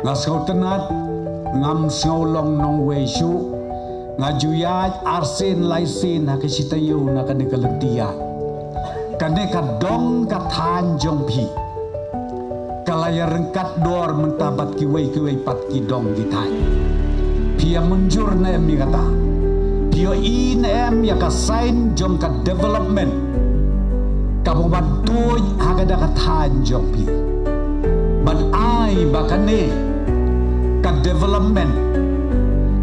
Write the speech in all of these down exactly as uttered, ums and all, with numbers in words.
Nga sngewtynnat, ngam sngew long nongwei shuh. Nga ju ïaid arsien laisien ha ka shi taïew na kane ka lynti ïaid. Kane ka dong ka thaiñ jong phi ka la ïa ryngkat dor mynta bad kiwei kiwei pat ki dong ki thaiñ. Phi ïa mynjur ne em ïa kata? Phi ïohi ne em ïa ka sign jong ka development kaba wan tuid ha kata ka thaiñ jong phi? Ban ai ba kane ka development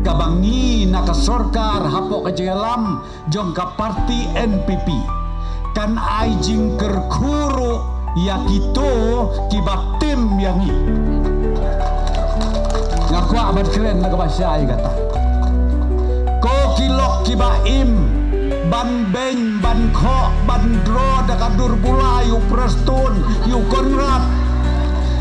kaba ngi na ka sorkar hapoh ka jingïalam jong ka parti N P P kan ai jingkyrkhu ruh ïa kito kiba tim ïa ngi. Nga kwah ban kren na kaba shai kata. Ko ki lok kiba im ban beiñ ban khoh ban draw da ka dur bulai ïa u Prestone ïa u Conrad.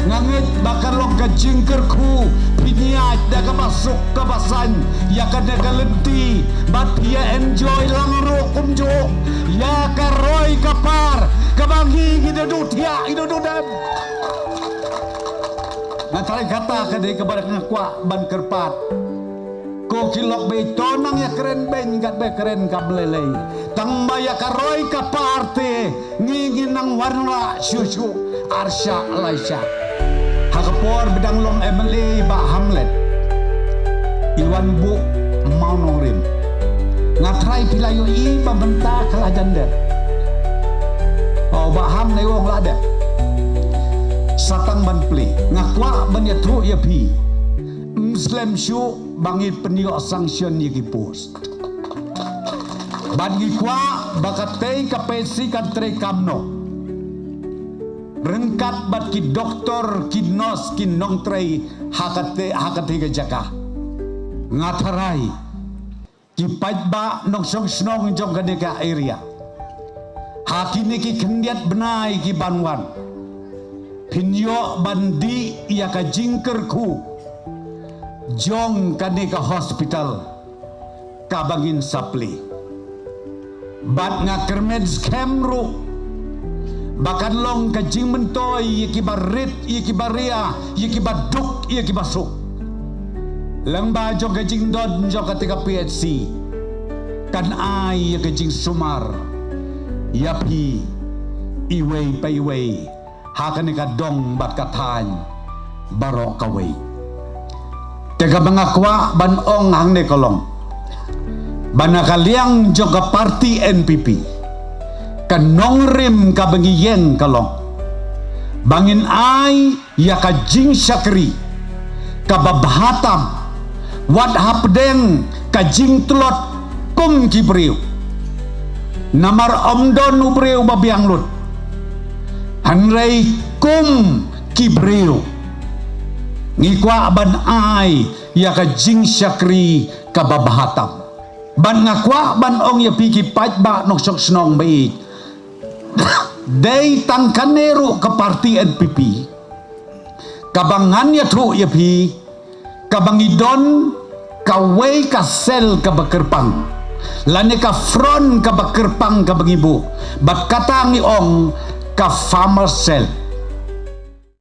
Nga ngeit ba ka long ka jingkyrkhu phi ïaid da kaba suk kaba saiñ ïa kane ka lynti bad phi ïa enjoy lang ruh kumjuh ïa ka roi ka par kaba ngi ngi da duh thiah ngi da duh dem. Nga trai kata ka dei kaba nga kwah ban kyrpad. Ko ki lok beiñ to nang ïa kren beiñ katba kren kam lei lei. Tang ba ïa ka roi ka par te ngi ngi nang wanrah shuh shuh arshah laishah. Ha ka por ba dang long M L A i Bah Hamlet i wan buh mawnongrim. Nga trai phi la ïohi ba mynta ka la jan dep. O Bah Ham, ne ong la dep. Sa tang ban plie. Nga kwah ban ïathuh ïa phi. Ym slem shuh ba ngi pynïoh sanction ïa ki post. Bad ngi kwah ba katei ka P H C kan trei kam noh ryngkat bad ki doktor, ki nurse, ki nongtrei ha katei, ha katei ka jaka. Nga tharai ki paidbah nongshong shnong jong kane ka area, ha kine ki khyndiat bnai ki ban wan, phin ïoh ban dih ïa ka jingkyrkhu jong kane ka hospital kaba ngin sa plie. Bad nga kyrmen skhem ruh ba kan long ka jingmyntoi ïa kiba rit, ïa kiba ria, ïa kiba duk, ïa kiba suk. Lyngba jong ka jingdon jong katei ka P H C kan ai ïa ka jingsumar ïa phi iwei pa iwei ha kane ka dong bad ka thaiñ baroh kawei. Te kaba nga kwah ban ong hangne ka long ba na ka liang jong ka parti N P P, ka nongrim kaba ngi ïeng ka long ba ngin ai ïa ka jingshakri kaba bha tam wat hapdeng ka jingtlot kum ki briew. Namar ym don u briew ba biang lut, hynrei kum ki briew ngi kwah ban ai ïa ka jingshakri kaba bha tam. Bad nga kwah ban ong ïa phi ki paidbah nongshong shnong ba ïeit, dei tang kane ruh ka parti N P P kaba ngan ïathuh ïa phi, kaba ngi don kawei ka sel kaba kyrpang lane ka front kaba kyrpang kaba ngi buh, bad kata ngi ong ka farmer cell.